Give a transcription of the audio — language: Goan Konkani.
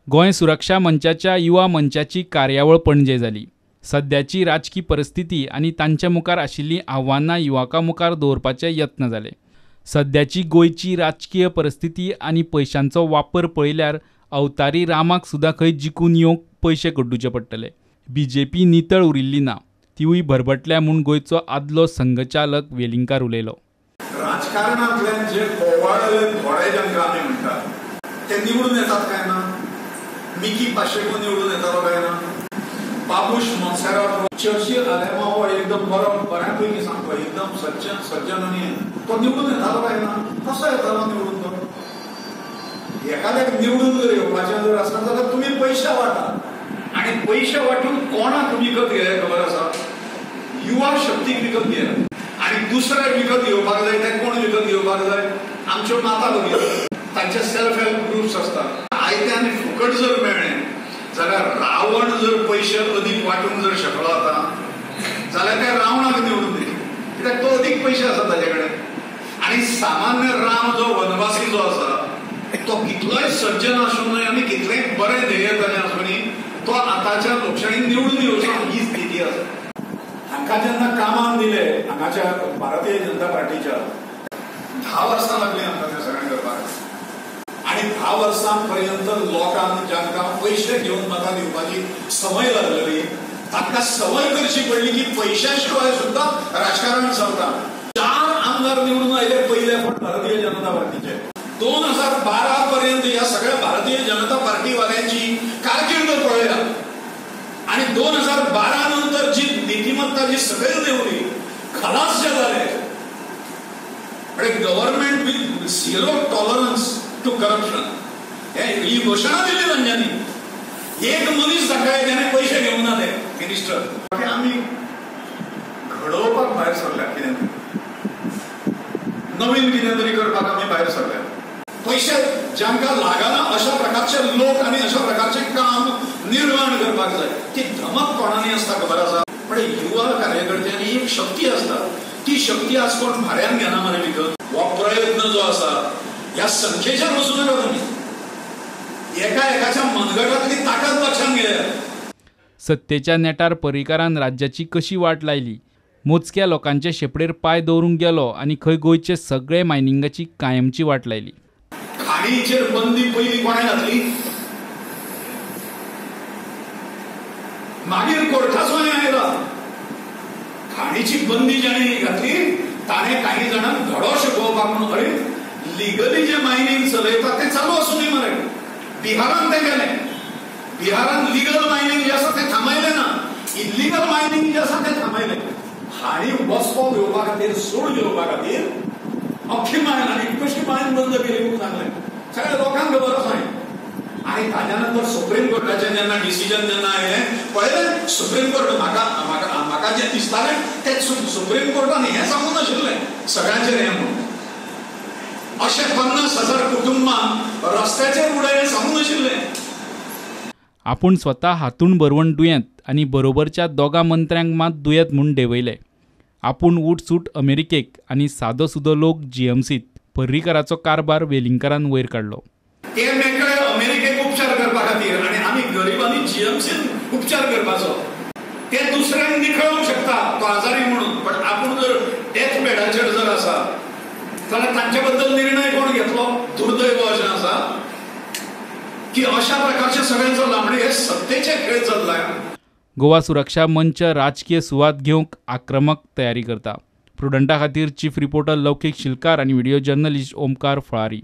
गोंय सुरक्षा मंचाच्या युवा मंचाची कार्यावळ पणजे जाली. सद्याची राजकी परिस्थिती आनी तांचे मुखार आशिल्लीं आव्हानां युवकां मुखार दवरपाचे यत्न जाले. सद्याची गोंयची राजकीय परिस्थिती आनी पयशांचो वापर पळयल्यार अवतारी रामाक सुद्दां खंय जिखून येवंक पयशे कड्डुचे पडटले. बीजेपी नितळ उरिल्ली ना, तिवूय भरभटल्या म्हूण गोंयचो आदलो संघचालक वेलिंगकार उलयलो. राजकारणांतल्यान जे बोवाळले घोडे जांकां आमी म्हणटात ते निवडून येतात काय ना? मिकी पाशेको निवडून येतालो काय ना? बाबूश मोन्सेरात, चर्चिल आलेमाव एकदम बरो, बऱ्यापैकी सांगतो, एकदम सज्जन सज्जन आनी तो निवडून येतालो काय ना? कसो येतालो निवडून तो? एखाद्याक निवडून जर येवपाचें जर आसत जाल्यार तुमी पयशे वाटा आनी पयशे वांटून कोणाक विकत घेया खबर आसा? युवा शक्तीक विकत घेया. आनी दुसरे विकत घेवपाक जाय ते कोण विकत घेवपाक जाय? आमच्यो माता भगिनी, तांचे सेल्फ हेल्प ग्रुप्स आसतात. आयते आनी फुकट जर मेळ्ळें जाल्यार रावण जर पयशे अदीक वांटूंक जर शकलो आतां जाल्यार त्या रावणाक निवडून दिले, कित्याक तो अदीक पयशे आसा ताजे कडेन. आनी सामान्य राम जो वनवासी जो आसा तो कितलोय सज्जन आसूनय आनी कितलेंय बरें ध्येय ताजें आसूनय तो आतांच्या लोकशाहीन निवडून येवचो ही स्थिती आसा. हांकां जेन्ना कामाक दिले हांगाच्या भारतीय जनता पार्टीच्या 10 वर्सां लागलीं आमकां तें सगळें करपाक. आनी 10 वर्सां पर्यंत लोकांक जांकां पयशे घेवन मतां दिवपाची संवय लागलेली तांकां संवय करची पडली की पयश्या शिवाय सुद्दां राजकारण चलता. 4 आमदार निवडून आयले पयले फावट भारतीय जनता पार्टीचे. 2012 पर्यंत ह्या सगळ्या भारतीय जनता पार्टीवाल्यांची कारकीर्द पळया आनी 2012 नंतर जी नीतिमत्ता जी सकयल देंवली, खलास जे जाले. Government with zero tolerance to corruption ही घोशणा दिली तांच्यांनी. एक मनीस दाखय त्याने पयशे घेवंक ना ते मिनिस्टर. आमी घडोवपाक भायर सरल्या, कितें नवीन कितें तरी करपाक आमी भायर सरल्या. पयशे जांकां लागना अशा प्रकारचे लोक आनी अशा प्रकारचें काम निर्माण करपाक जाय. ती धमक कोणानी आसता खबर आसा, पण युवा कार्यकर्त्यांनी एक शक्ती आसता, ती शक्ती आज कोण भाड्यान घेना मरे विकत. हो प्रयत्न जो आसा ह्या संख्येचेर वचूं नाका तुमी, एका एकाच्या मनगटांतली ताकद लक्षांत घेयात. सत्तेच्या नेटार पर्रीकारान राज्याची कशी वाट लायली, मोजक्या लोकांचे शेपडेर पांय दवरूंक गेलो आनी खंय गोंयचे सगळे मायनिंगाची कायमची वाट लायली. खाणीचेर बंदी पयली कोणें घातली? मागीर कोर्टाचो आयला. खाणीची बंदी जाणें घातली ताणें काही जाणांक धडो शिकोवपाक म्हणून अरे लिगली जे मायनिंग चलयता तें चालू आसूं मरे. बिहारान तें केलें. बिहारान लिगल मायनिंग जें आसा तें थांबयलें ना, इल्लिगल मायनिंग जें आसा तें थांबयलें. हांणी वसपो घेवपा खातीर, सूड घेवपा खातीर अख्खी मायन आनी कशी मायन बंद केली म्हणून सांगलें सगळ्या लोकांक खबर आसा. आनी ताज्या नंतर सुप्रीम कोर्टाचें जेन्ना डिसिजन जेन्ना आयलें पळयलें सुप्रीम कोर्ट म्हाका म्हाका म्हाका जें दिसतालें तें सुप्रीम कोर्टान हें सांगूंक नाशिल्लें सगळ्यांचेर हें म्हणून. अशें 50,000 कुटुंबांक रस्त्याचेर उडय हें सांगूंक नाशिल्लें. आपूण स्वता हातूण भरवण दुयेंत आनी बरोबरच्या 2 मंत्र्यांक मात दुयेंत म्हूण देंवयले. आपूण उठसूट अमेरिकेक आनी सादो सुदो लोक जीएमसीत. पर्रीकाराचो कारभार वेलिंगकारान वयर काडलो. ते मेकळे अमेरिकेक उपचार करपा खातीर आनी आमी गरिबांनी जीएमसीन उपचार करपाचो. ते दुसऱ्यांक निखळोवंक शकता तो आजारी म्हणून, पण आपूण जर डेथ बेडाचेर जर आसा जाल्यार तांचे बद्दल निर्णय कोण घेतलो? दुर्दैव अशें आसा की अशा प्रकारचे सगळ्यांचो लांबडे हे सत्तेचे खेळ चल्ला. गोवा सुरक्षा मंच राजकीय सुवात घेवंक आक्रमक तयारी करता. प्रुडंटा खातीर चीफ रिपोर्टर लौकीक शिलकार आनी व्हिडिओ जर्नलिस्ट ओमकार फळारी.